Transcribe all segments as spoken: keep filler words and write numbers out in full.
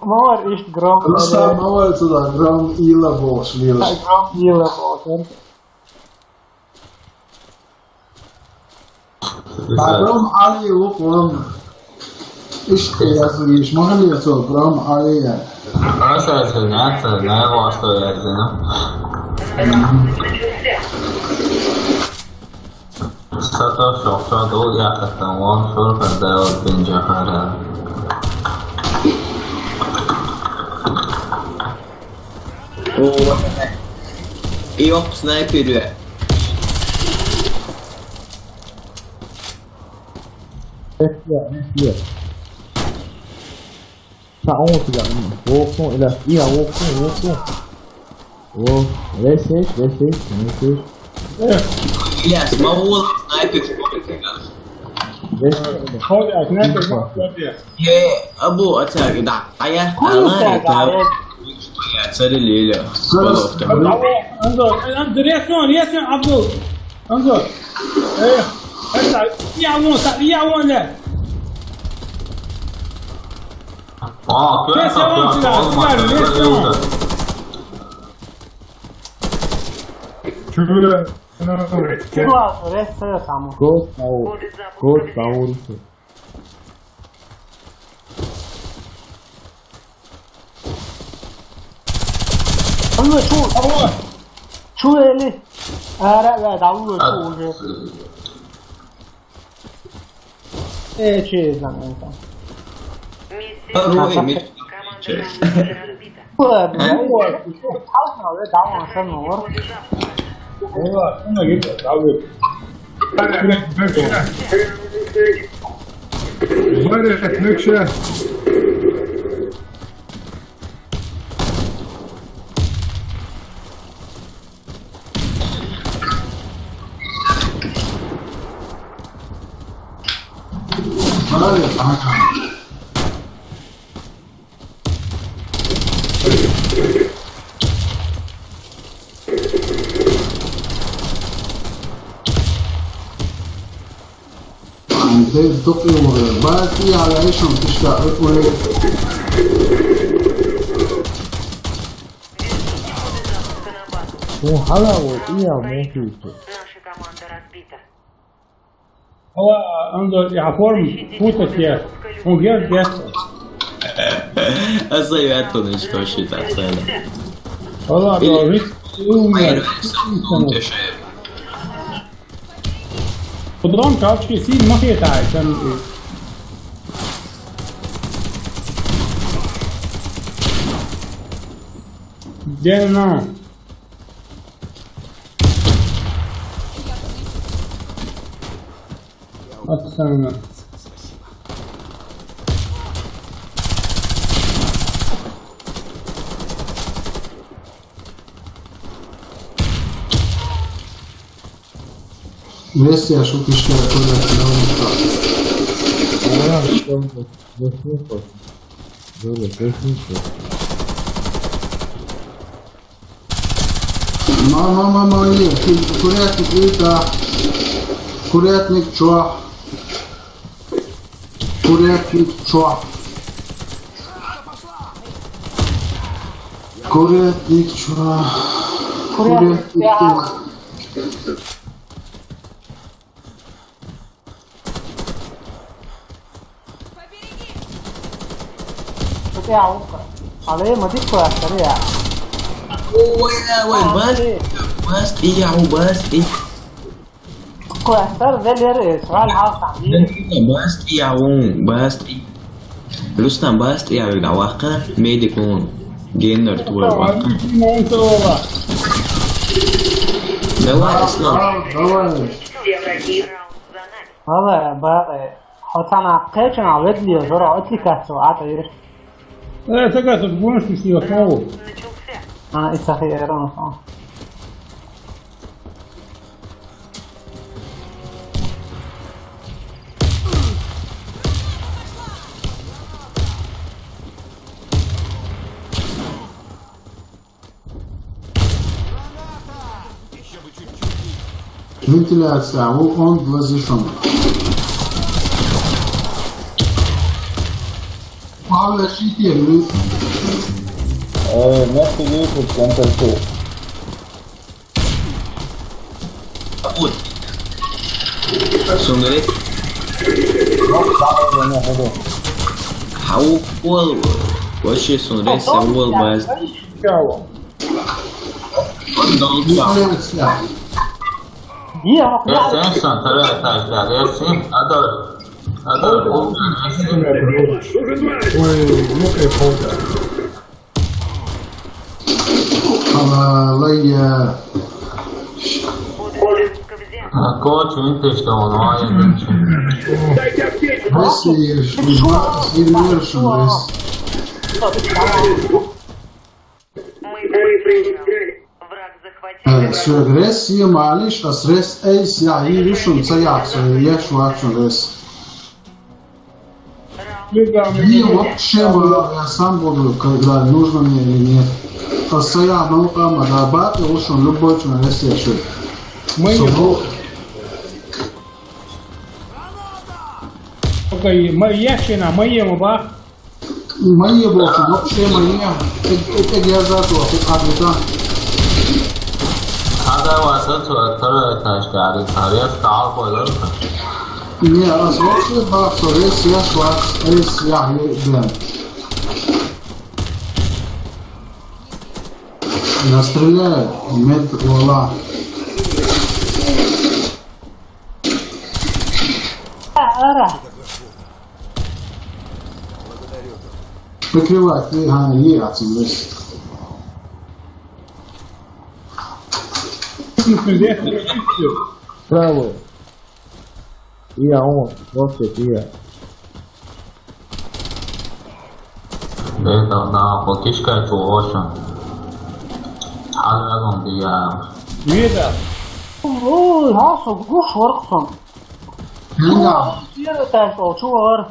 Ма вар иштта гром. Просто ма вар цу тӀа гром ийла бохуш лелаш. Гром ийла бохуш. Гром Ӏали ву-кх ван. Иштта яздеш, ма хиллера цо гром Ӏали яхаш. Аса аса ньяцца, нагахь васта яздина. Сатар шохша дол яхатан вон шурфа дал бинжахара. О, и оп снайпер. Эсия, эсия. Sa on тебя. Воксун, или, я воксун, воксун. О, весь есть, весь есть, весь есть. Ильяс, могу снайпер. Весь есть. Ходи, а снайпер, Тихо. Ходи. Е, Абу, отца, да. А я, Хуй она, тебя, это, да. Я царили, или, Сейчас. Болотка. Анзор, Анзор, Анзор, Абдул. Анзор. Э, это, я вон, я вон, да. Aa, Kes yalan çıkar, çıkar, kes yalan. Çürü. Çıkar, restore samo. Gol, gol, gol, gol. Alo, şu, şu eli. Ara, ya, davul, şu, şu. E, ce e, znamo, tam. Misija. Alo, e, mi-, ce? Alo, e, davul, așa, nu vor. Alo, sună, e, davul. Bă, reflexia. Vale, acá. Basti على ايش عم تشتغل؟ Hala o, ia, mă, uite. Naša komanda razbita. Ала, анда, я форму, футак я. Он гер, гер. А советую, что считать, Ала, или да, рис, умер. Подон, калчки, син, махе, тай, там. Где она? Отстань. Весь я шуточки, Коля, финал не стал. Да, что он тут? Здесь не хочет. Жора, здесь не хочет. Мама, мама, нет, курятник, это, курятник, чё? Курятник, чё? Курятник, чё? Курятник, чё? Ала, ма дика астар я. Ой, ой, ой, баст, баст, и я, баст, и. Ку астар велер, свал халсан. Баст, и я, баст, и. Рустам, баст, и я, вакъа, медик он. Геннер твой вакъа. Давай, Аслан. Давай, давай. Ала, ба, э, хьо цхьана кхечанхьа ведле, Жора, оцу кассо Ӏа тӀе йира. Э, ца кассо, гонаш тӀе йо, хьо. А, и ца хиира, хьо. Вентиляция, вон он лазишом. Павла шитер, э, мягкий выпуск, он только. Ой. Сундре. Хау пол. Вообще сундре, сау пол баз. Чао. Ясен, сан, тара, тара, ясен, адор. Адор, ясен. Ой, ну ты, полда. Ала, лая. А, коч, вин пешта он, ай, вин пешта. Россия, Россия, Россия. Мы проиграли. Враг захватил. Э, всё, Россия, малиш, а срез, эй, ся, и решим, ца я, всё, я шла, всё, рез. Не, вообще, я сам буду, когда нужно мне или нет. Постоянно, ну, там, да, бат, лучше любой человек, если что. Мы не Собо- Окей, мы ящина, мы ему, ба? Мои, вообще, вообще мои. Эк, эк, эк, я за то, эк, адмита. Ада васа цо, тара ташка, ари, тария стал бойлар. Не, а вообще, ба, всё, рез я шла, рез я, блин. Настреляю, мед вала. Ара. Прикрывать, э, ага, не, отсюда. Правый. Я он, вот это я. Беда, да, покишка это очень. Алгон дия. Вида. Ой, хасо, гуш ворксон. Вида. Первый тайм пол, чувар.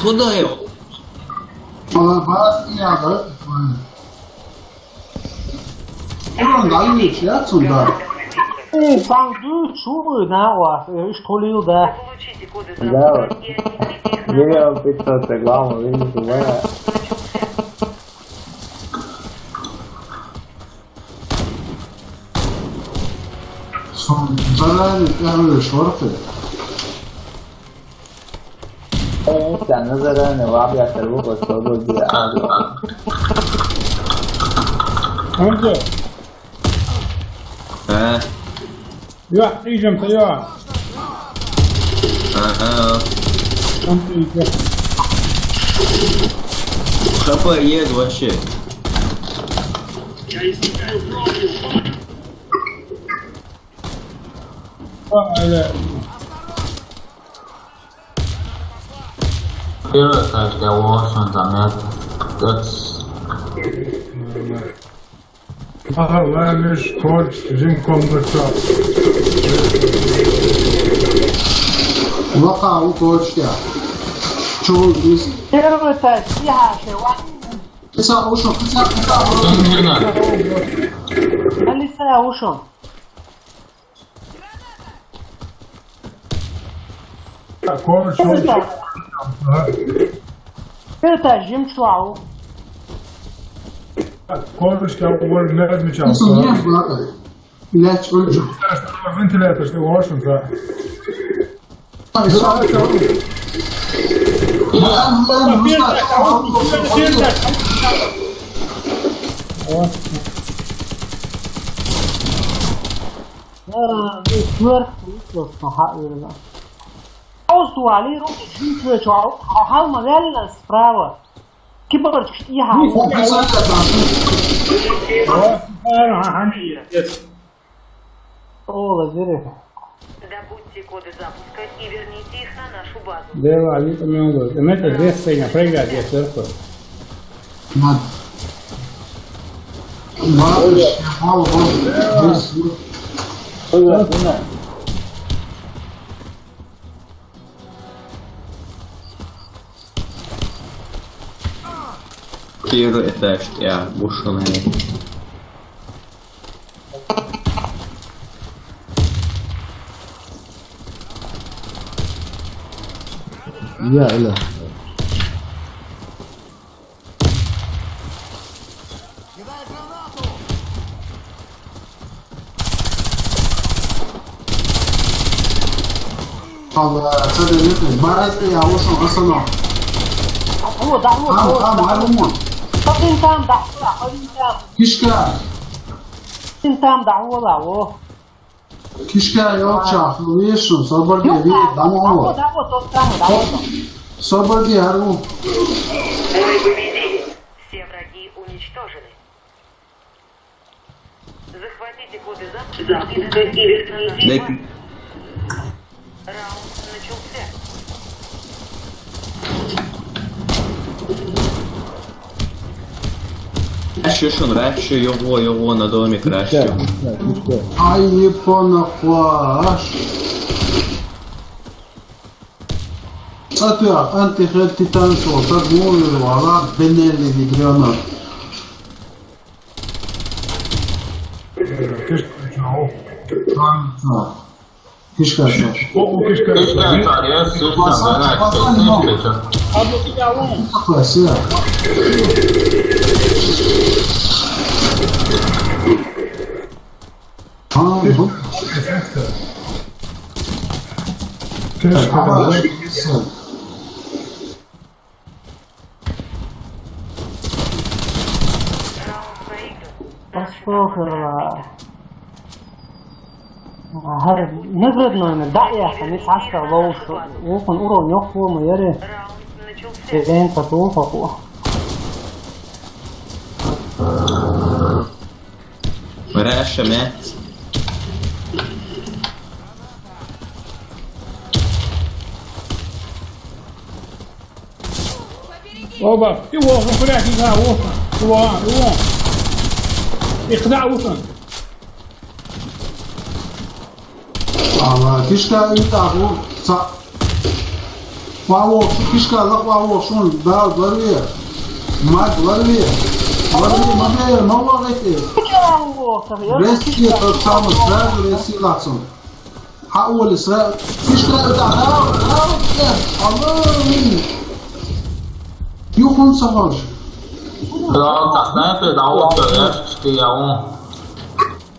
Куда его? Ала, бас не надо. Ой, да, и сейчас он, да. Э, сам ду, чу, на, ва, э, что лил, да. Да, вот. Миллион пятьсот, главное, видите, да. Сон заранее первые шорты. Э, сяна заранее лаб я первый подходу где. Анже. Э. Ё, идём, ты ё. Ага. Там ты идёшь. ХП есть вообще. А, э. Первый этаж, я лошадь заметил. That's Ага, лемеш, корч, жим комнатча. Ваха, у корча. Чё здесь? Первый этаж, я же, ва. Кыса, ушо, кыса, кыса, ушо. Алиса, ушо. Короче, это, ага. Это жим шлау. Короче, я уволен, не отмечал. Слушай, мне надо. Блядь, он же. Вентилятор, что, в общем, да. Ара, э, сверх, просто, ха, э, да. Просто вали руки, чуть-чуть, а, а, а, ма, реально справа. Киборчик, я. О, специально, да. О, специально, ага, нет. О, лазеры. Добудьте коды запуска и верните их на нашу базу. Дела, они там не могут. Им это здесь, Сеня, прыгай, здесь, сверху. Надо. Ладно, ща, вал, вал. Здесь, вот. Ой, да, сильно. Первый этаж, я вышел на них. Я, Эля. Алла, садемети, баразы я ошо асано. О, да, о, Ам, о, ам, да. Арумон. Катын там, да, о, катын там. Кишка. Катын там, да, о, да, о. Кишка, ёлча, вишун, соборге, Ёлча. Ви, дамо. Да, о, да, о, тот самый, да, о. Соборге, ару. Все враги уничтожены. Захватите клубы запуска и верните. Раунд начался. Раньше, шо, раньше, його, його на доме краще. Ай, не понахуаш. Атуя, антихел титан со, так мой, вала, бенели, вигрёнок. Кишка, чё? Кишка, чё? О, кишка. Кишка, чё? Я слышал, да, да, слышал. Абу, я вон. Такое, сюда. А, вот. Кишка, да. Пошёл, кырыла. Гьар, не вредно, не, да, я, не, цаска, лоуш, ухун, уро, нёху, ма, яре. Деген, тату, хаку. Вряща, мя. Оба, и во, во, блядь, не знаю, вот он. Во, во. И куда вот он? Ала, кишка, и так, вот, ца-, Ва вохшун, кишка, лак ва вохшун, да, ларве. Маг, ларве. Ларве, мабе, мава гете. Ресси, тот самый, сразу ресси лацун. Ха, оли, сразу. Кишка, да, да, да, да, Аллах. Юхун сахаш. Да, так, знаете, да, вот, да, я, что я, он.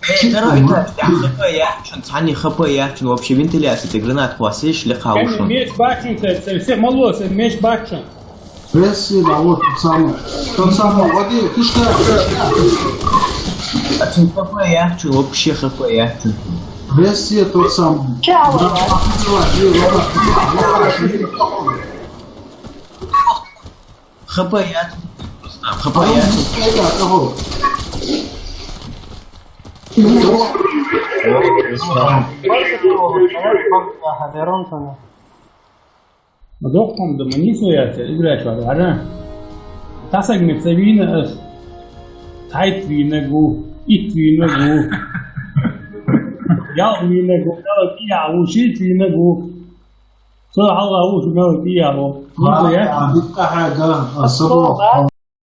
Э, короче, я ХП яхчун, цани ХП яхчун, вообще вентиляция, ты гранат хвасишь, ле хаушун. Меч бачун, ты, ты все молодцы, меч бачун. Ресси, да, вот тот самый. Тот самый, вот и кишка, кишка. Цани ХП яхчун, вообще ХП яхчун. Ресси тот самый. Чао. Да, да, да, да, да, да. ХП я. ХП я. Дохтом да мани сояца, играть вар, ара. Тасаг мецавина ас. Тайт вина гу, ит вина гу. Ял вина гу, ял, я, ушит вина гу. Со гьалгьа вуч мел дияро. Ма, Муса, я? Абитта хӀяга, асабо.